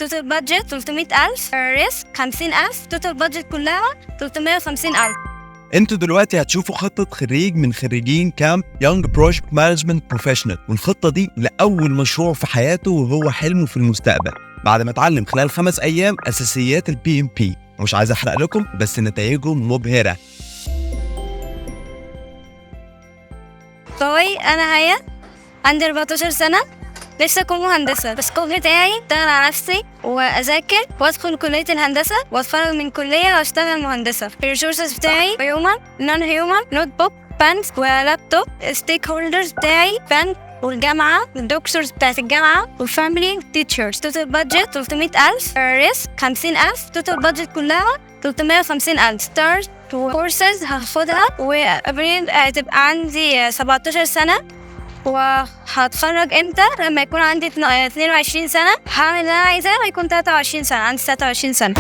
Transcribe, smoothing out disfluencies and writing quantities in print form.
Total budget 300,000، risk 50,000، total budget كلها 350,000. انتوا دلوقتي هتشوفوا خطة خريج من خريجين camp Young Project Management Professional، والخطة دي لأول مشروع في حياته وهو حلمه في المستقبل بعد ما اتعلم خلال 5 أيام أساسيات ال PMP. مش عايز أحرق لكم، بس نتائجه مبهرة. Hi، أنا هيا، عندي 14 سنة، نفسي أكون مهندسة. بس الجول بتاعي أشتغل على نفسي وأذاكر وأدخل كلية الهندسة وأتخرج من كلية وأشتغل مهندسة. ال resources بتاعي human، non human، notebook، pens و laptop. Stakeholders بتاعي بنك والجامعة، ال doctors بتاعت الجامعة وال family، teachers. Total budget 300,000، risk 50,000، total budget كلها 350,000. Start و كورسز هاخدها، وابريل هتبقى عندي 17 سنة. وهتخرج امتى؟ لما يكون عندي 22 سنة. هعمل اللي انا عايزاه لما يكون 23 سنة، عندي 23 سنة.